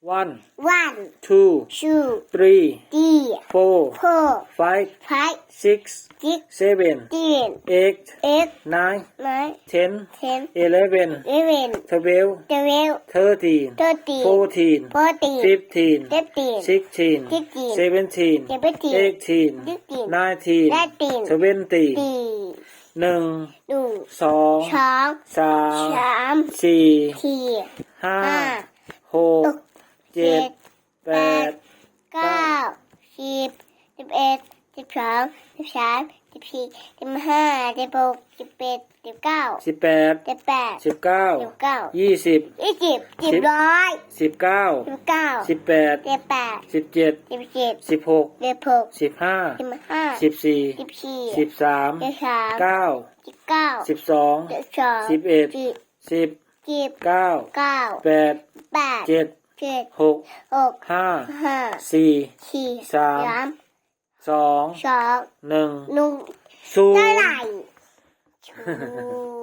One, One, two, two, three, three, four, four, five, five, six, six, seven, seven, eight, eight, nine, nine, 10, 10, 11, 11, 12, 12, 13, 13, 14, 14, 15, 15, 16, 16, 17, 17, 18, 16, 19, 19, 20. สี่ หนึ่ง หนึ่ง สอง สอง สาม สาม สี่ สี่ ห้า ห้า หก หก เจ็ดแปด เก้า10 11 12 13 14 15 16 17 19 18 18 19 19 20 20 สิบร้อย 19 19 18 18 17 17 16 16 15 15 14 14 13 13 9 19 12 12 11 สิบ 10 สิบ 9 เก้า 8 แปด 7 เจ็ด 6 หก 5 ห้า 4 สี่ สาม สาม 2 สอง 1 หนึ่ง 0 เท่าไหร่ชู